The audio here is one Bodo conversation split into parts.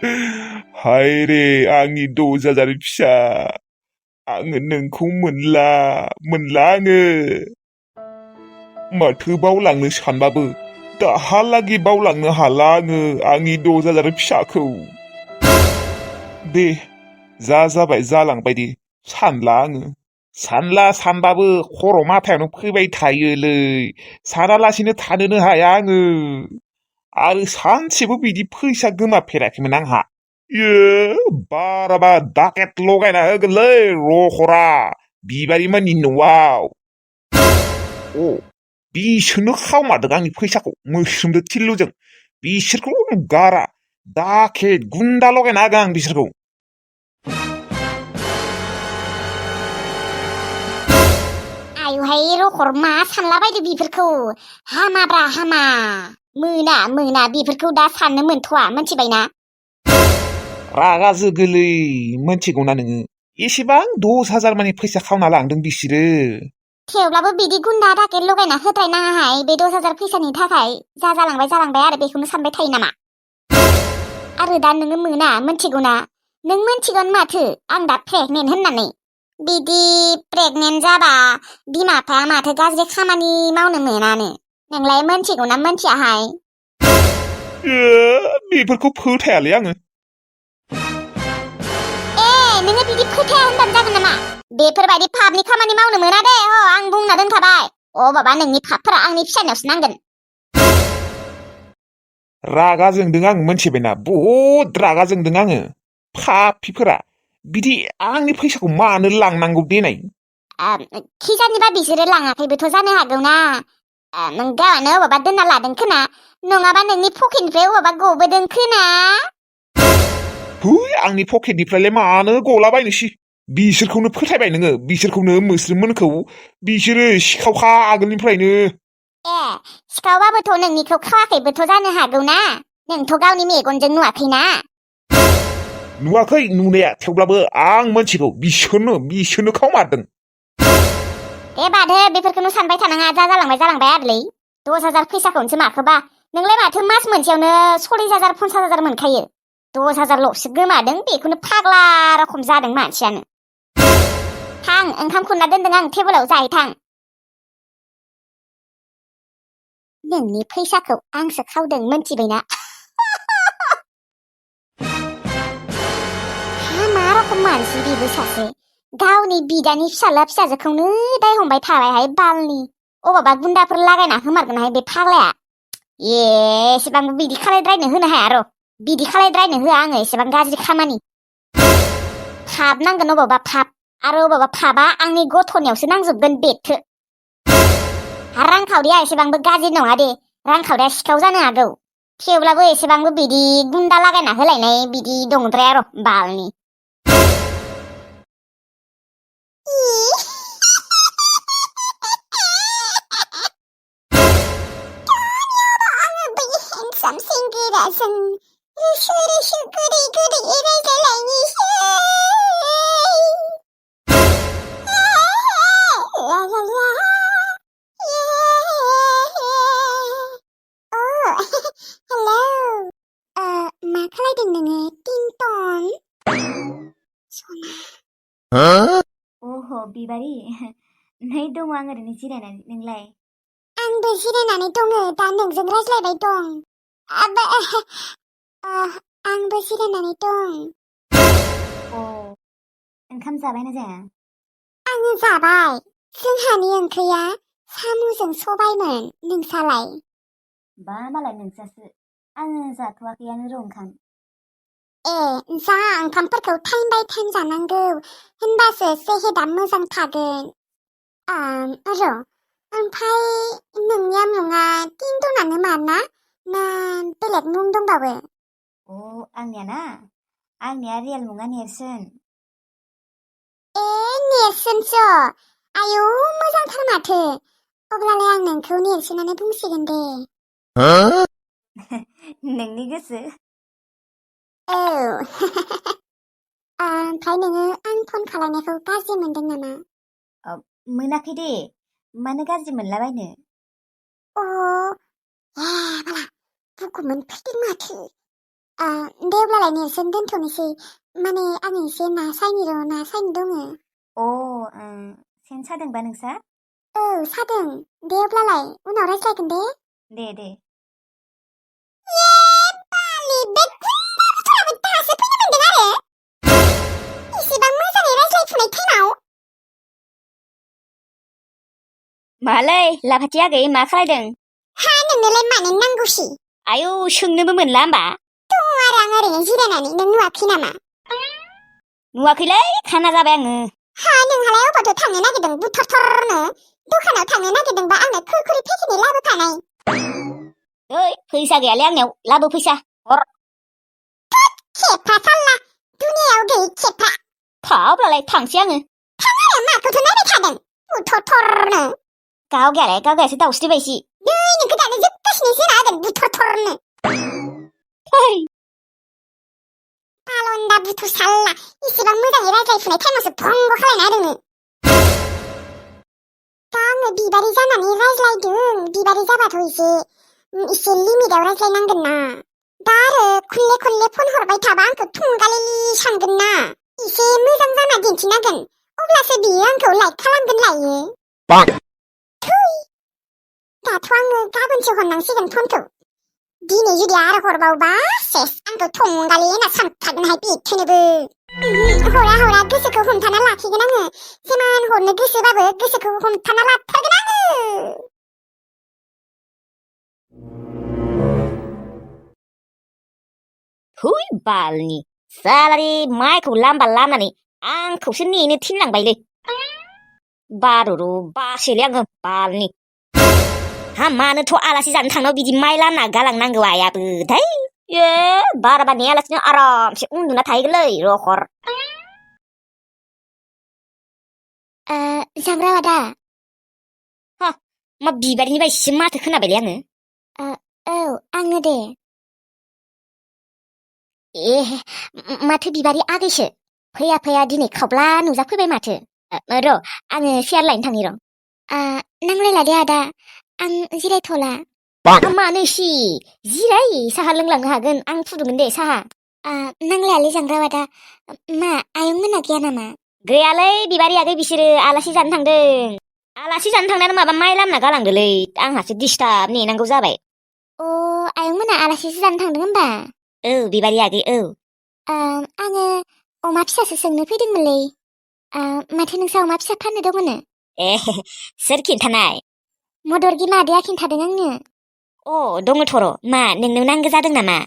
하이래 आंनि द' फिसा आङो नोंखौ मोनला आङो माथो बावलांनो सानबाबो दाहालागि बावलांनो हाला आङो आंनि द' फिसाखौ दे जाबाय जालांबाय दे सानला आङो सानला सानबाबो खर' माथायावनो फैबाय थायोलै सानालासिनो थानोनो हाया आङो आरो सानसेबो बिदि फैसा गोमाफेराखैमोन आंहा बाराबा डाकेट लगायना होगोनलै रखरा बिबारिमोननि न'आव बिसोरनो खावमारदों आंनि फैसाखौ मोस्रोमदो थिल्लुजों बिसोरखौ गारा डाकेट गुन्दा लगायना होगोन आं बिसोरखौ आयुहाय रखर मा सानलाबायदो बेफोरखौ हामाब्रा हामा मोना बेफोरखौ दा साननो मोनथ'आ मोनथिबायना रागा जोगोलै मोनथिगौना नोङो एसेबां 10,000 मानि फैसा खावना लांदों बिसोरो थेवब्लाबो बिदि गुन्दा डाकेट लगायना होद्रायनाङाहाय बे 10,000 फैसानि थाखाय जालांबाय आरो बेखौनो सानबाय थायो नामा आरो दा नोङो मोना मोनथिगौना नों मोनथिगोन माथो आं दा प्रेगनेन्ट होननानै बिदि प्रेगनेन्ट जाबा बिमा बिफाया माथो गाज्रि खामानि मावनो मोनानो नोंलाय मोनथिगौना मोनथियाहाय बेफोरखौ फोथायालै आङो नोङो बिदि फोथाया होनबानो जागोन नामा बेफोरबायदि पापनि खामानि मावनो मोना दे आं बुंना दोनखाबाय बाबा नोंनि पापफोरा आंनि फिसानियावसो नांगोन रागा जोंदों आं मोनथिबायना बहुद रागा जोंदों आङो पापिफोरा बिदि आंनि फैसाखौ मानो लांनांगौ देनाय खिजानिबा बिसोरो लाङाखैबोथ' जानो हागौना नों गावनो अबावबा दोनना लादों खोना नङाबा नोंनि पकेटनिफ्राय अबावबा गबोदों खोना आंनि पकेटनिफ्रायलाय मानो गलाबायनोसै बिसोरखौनो फोथायबाय नोङो बिसोरखौनो मोस्रोममोनखौ बिसोरो सिखावखा आगोलनिफ्रायनो सिखावबाबोथ' नोंनिखौ खावाखैबोथ' जानो हागौना नोंथ' गावनि मेगनजों नुवाखैना नुवाखै नुनाया थेवब्लाबो आं मोनथिगौ बिसोरनो खावमारदों बादो बेफोरखौनो सानबाय थानाङा जालांबाय आरोलै 10,000 फैसाखौनोसो माखोबा नोंलाय माथो मास मोनसेयावनो 40,000 50,000 मोनखायो 10,000ल'सो गोमादों बेखौनो फाग्ला रखम जादों मानसियानो थां ओंखाम खुरना दोनदों आं टेबोलाव जाहै थां नोंनि फैसाखौ आंसो खावदों मोनथिबायना मा रखम मानसि बेबो सासे गावनि बिदानि फिसाला फिसाजोखौनो दाय हमबाय थाबायहाय बालनि अबावबा गुन्दाफोर लागायना होमारगोनहाय बे फाग्लाया एसेबां बिदि खालायद्रायनो होनो हाया र' बिदि खालायद्रायनो होआ आङो एसेबां गाज्रि खामानि फाप नांगोन अबावबा फाप आरो अबावबा फापा आंनि गथ'नियावसो नांजोबगोन बेथो रांखावरिया एसेबांबो गाज्रि नङा दे रांखावरिया सिखाव जानो हागौ थेवब्लाबो एसेबांबो बिदि गुन्दा लागायना होलायनाय बिदि दंद्राया र' बालनि सेंग्राजों रिसु गोदै रायज्लायलायनोसै मा खालायदों नोङो टिनटन ओह बिबारि नै दङ आं ओरैनो जिरायनानै नोंलाय आंबो जिरायनानै दङ दा नोंजों रायज्लायबाय दं आंबो जिरायनानै दं ओंखाम जाबायना जाया आङो जाबाय जोंहानि ओंख्रिया साम'जों सबायमोन नोंसालाय बा मालाय नोंसासो आङो जाथ'वाखैयानो र' ओंखाम जा ओंखामफोरखौ टाइम बाय टाइम जानांगौ होनबासो सेहेदा मोजां थागोन र' ओमफ्राय नोंनिया मुङा टिनटनानो माना ना बेलेग मुं दंबावो आंनिया रियेल मुङा नेरसोन नेरसोनसो आयौ मोजांथार माथो अब्लालाय आं नोंखौ नेरसोनानो बुंसिगोन दे नोंनि गोसो ओमफ्राय नोङो आं फन खालामनायखौ गाज्रि मोनदों नामा मोनाखै दे मानो गाज्रि मोनलाबायनो बाला बुकुमोन फैदों माथो दे अब्लालाय नेरसोन दोनथ'नोसै माने आं एसे ना सायनो दङ अ सेन सादोंबा नोंसा? औ सादों दे अब्लालाय उनाव रायज्लायगोन दे दे बालि बे गुन्दाफोराबो दासो फैनो मोनदों आरो इसेबां मोजाङै रायज्लायफुनाय टाइमाव मालै लाफाथि आगै मा खालायदों? हा नोंनोलाय मानो नांगौसि आयौ सोंनोबो मोनला होमबा? दङ आरो आं ओरैनो जिरायनानै नों नुवाखै नामा? नुवाखैलै खाना जाबाय आङो। हा नोंहालाय अबावथो थांनो नागिरदों बुथरथरनो दखानाव थांनो नागिरदोंबा आंनो खुरखुरि पेकेटनि लाबोफानाय ओइ फैसा गैयालै आंनियाव लाबो फैसा हर। खेफा साल्ला दुनियायाव गैयै खेफा था अब्लालाय थांसै आङो। आरो माखौथो नायबाय थादों बुथरथरनो गाव गैयासो दाउस्रि बायसि। नै नोंखौ दानो जोबगासिनोसो ना होगोन बुथरथरनो थै बालन्दा बुथु साल्ला इसेबां मोजाङै रायज्लायफुनाय टाइमावसो भंग खालायना होदों दा आङो बिबारि जानानै रायज्लायदों बिबारि जाबाथ' एसे लिमिटाव रायज्लायनांगोन ना दा आरो खनले फन हरबाय थाबा आंखौ थुंगालिलि सानगोन ना एसे मोजां जाना दिन्थिनांगोन अब्लासो बियो आंखौ लाइक खालामगोन लायो थै दाथ' आङो गाबोनसो हरनांसिगोन फनखौ दिनै जुदि आरो हरबावबा सेस आंखौ थंगालि होनना सानखागोनहाय बिथोनोबो हरा गोसोखौ हमथाना लाखिगोन आङो जेमान हरनो गोसोबाबो गोसोखौ हमथाना लाथारगोन आङो हुइ बालनि सालारि माइखौ लामबा लामनानै आंखौसो नेनो थिनलांबायलै बारुरु बासोलै आङो बालनि हा मानोथ' आलासि जानो थांनायाव बिदि माइ लामना गालांनांगौ आयाबो धै ए बाराबा नेयालासिनो आरामसे उन्दुना थाहैगोनलै रखर जाग्रा आदा हा मा बिबारनि बायदिसो माथो खोनाबायलै आङो औ आङो दे ए माथो बिबारि आगैसो फैया दिनै खावब्ला नुजाफैबाय माथो र' आङो सियार लायनो थांनि र' नांलायला दे आदा आं जिरायथ'ला मानोसि जिराय साहा लोंलांनो हागोन आं फुदुंगोन दे साहा नांलायालै जांग्रा आदा मा आयं मोना गैया नामा गैयालै बिबारि आगै बिसोरो आलासि जानो थांदों आलासि जानो थांनानै माबा माइ लामना गालांदोलै आंहासो दिस्टार्ब नेनांगौ जाबाय अ आयं मोना आलासिसो जानो थांदों होमबा औ बिबारि आगै औ आङो अमा फिसासो सोंनो फैदोंमोनलै माथो नोंसा अमा फिसा फाननो दङनो ए सोर खिन्थानाय मदरगि मादैया खिन्थादों आंनो अ दङ थर' मा नोंनो नांगौ जादों नामा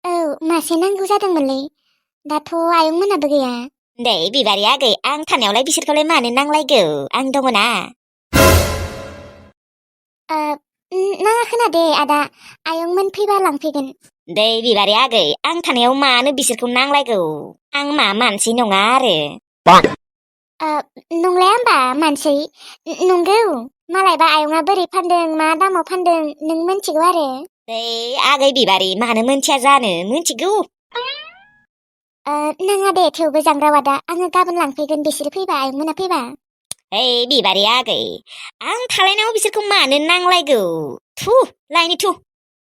औ मासे नांगौ जादोंमोनलै दाथ' आयं मोनाबो गैया दे बिबारि आगै आं थानायावलाय बिसोरखौलाय मानो नांलायगौ आं दङना नाङा खोनादे आदा आयंमोन फैबा लांफैगोन दे बिबारि आगै आं थानायाव मानो बिसोरखौ नांलायगौ आं मा मानसि नङा आरो नंलाया होमबा मानसै नंगौ मालायबा आयंआ बोरै फानदों मा दामाव फानदों नों मिन्थिगौ आरो दे आगै बिबारि मानो मोनथिया जानो मिन्थिगौ नाङा दे थेवबो जांग्रा आदा आङो गाबोन लांफैगोन बिसोर फैबा आयंमोना फैबा ओइ बिबारि आगै आं थालायनायाव बिसोरखौ मानो नांलायगौ थु लायनि थु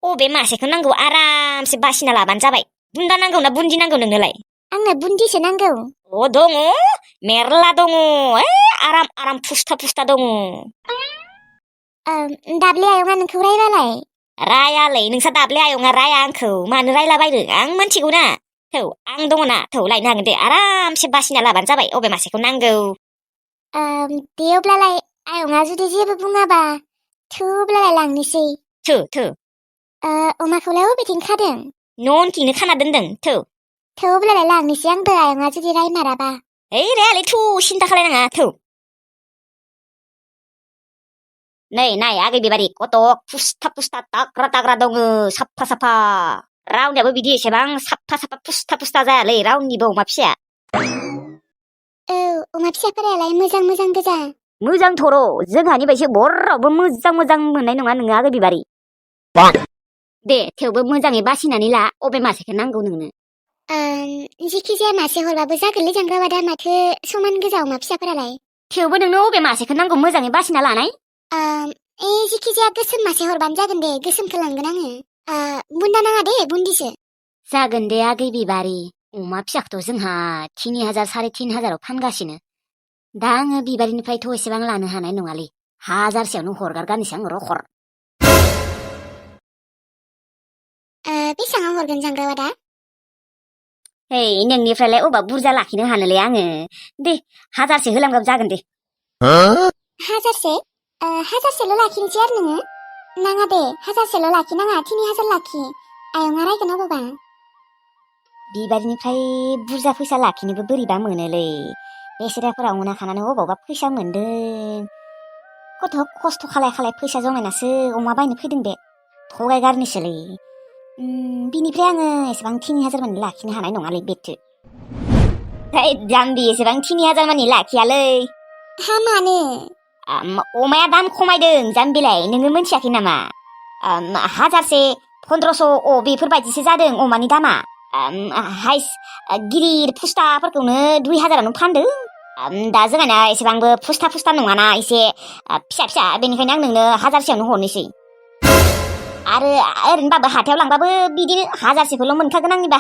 अबे मासेखौ नांगौ आरामसे बासिना लाबानो जाबाय बुन्दा नांगौ ना बुन्दि नांगौ नोंनोलाय आंनो बुन्दिसो नांगौ अ दङ मेरला दङ आराम फुस्था दङ दाब्ले आयंआ नोंखौ रायबालाय रायालै नोंसा दाब्ले आयंआ राया आंखौ मानो रायलाबायदों आं मिन्थिगौ ना थौ आं दङ ना थौ लायनो हागोन दे आरामसे बासिना लाबानो जाबाय अबे मासेखौ नांगौ दे अब्लालाय आयंआ जुदि जेबो बुङाबा थोब्लालाय लांनोसै थो अमाखौलाय अबेथिं खादों न' उनथिंनो खाना दोनदों थौ अब्लालाय लांनोसै आंबो आयंआ जुदि रायमाराबा ओइ रायालै थु सिन्था खालायनाङा थौ नै नाय आगै बिबारि कतक फुस्था ताग्रा दङ साफा रावनियाबो बिदि एसेबां साफा फुस्था जायालै रावनिबो अमा फिसाया औ अमा फिसाफोरालाय मोजां गोजा मोजां थर' जोंहानि बायसो बरावबो मोजां मोननाय नङा नोङो आगै बिबारि दे थेवबो मोजाङै बासिनानै ला अबे मासेखौ नांगौ नोंनो जेखि जाया मासे हरबाबो जागोनलै जांग्रा आदा माथो समान गोजा अमा फिसाफोरालाय थेवबो नोंनो अबे मासेखौ नांगौ मोजाङै बासिना लानाय जेखि जाया गोसोम मासे हरबानो जागोन दे गोसोमखौ लांगोन आङो बुन्दा नाङा दे बुन्दिसो जागोन दे आगै बिबारि अमा फिसाखौथ' जोंहा 3000 3500 फानगासिनो दा आङो बिबारिनिफ्रायथ' एसेबां लानो हानाय नङालै 1000सेयावनो हरगारगारनोसै आं रखर बेसेबां हरगोन जांग्रावा दा है नोंनिफ्रायलाय अबा बुरजा लाखिनो हानोलै आङो दे 1000से होलांबाबो जागोन दे 1000से 1000सेल' लाखिनोसै आरो नोङो नाङा दे 1000सेल' लाखिनाङा 3000 लाखि आयंआ रायगोन अबावबा बिबारिनिफ्राय बुरजा फैसा लाखिनोबो बोरैबा मोनोलै बेसेराफोरा उना खानानै अबावबा फैसा मोनदों खथ' खस्थ' खालाय खालाय फैसा जमायनासो अमा बायनो फैदों बे थगायगारनोसोलै बिनिफ्राय आङो एसेबां 3000 मानि लाखिनो हानाय नङालै बेथो है जाम्बि एसेबां 3000 मानि लाखियालै हा मानो अमाया दाम खमायदों जाम्बिलाय नोङो मोनथियाखै नामा 1000से 1500 बेफोरबायदिसो जादों अमानि दामा हाइस गिदिर फुस्ताफोरखौनो 2000 फानदों दा जोंहाना एसेबांबो फुस्ता नङाना एसे फिसा फिसा बेनिखायनो आं नोंनो 1000सेयावनो हरनोसै आरो ओरैनोबाबो हाथायाव लांबाबो बिदिनो 1000सेखौल' मोनखागोन आंनिबा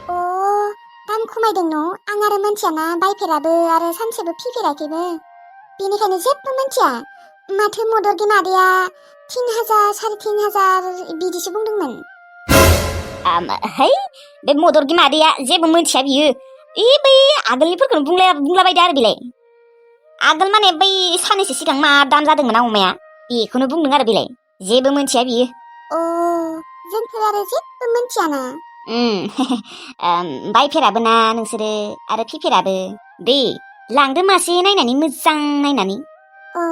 अ दाम खमायदों न' आं आरो मोनथियाना बायफेराबो आरो सानसेबो फिफेराखैबो बेनिखायनो जेबो मोनथिया माथो मदरगी मादैया 3000 3500 बिदिसो बुंदोंमोन है बे मदरगी मादैया जेबो मोनथिया बियो बै आगोलनिफोरखौनो बुंलाबायदो आरो बेलाय आगोल माने बै साननैसो सिगां मा दाम जादोंमोन अमाया बेखौनो बुंदों आरो बेलाय जेबो मोनथिया बियो अ जोंफोर आरो जेबो मोनथियाना बायफेराबो ना नोंसोरो आरो फिफेराबो दे लांदो मासे नायनानै मोजां नायनानै अ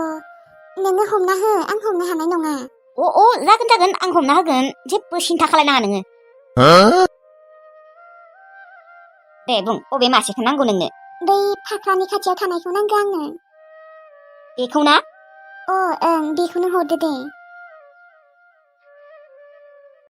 नोङो हमना हो आं हमनो हानाय नङा अ जागोन आं हमना होगोन जेबो सिन्था खालायनाङा नोङो दे बुं अबे मासेखौ नांगौ नोंनो बै फाख्रानि खाथियाव थानायखौ नांगौ आंनो बेखौ ना ओं बेखौनो हरदो दे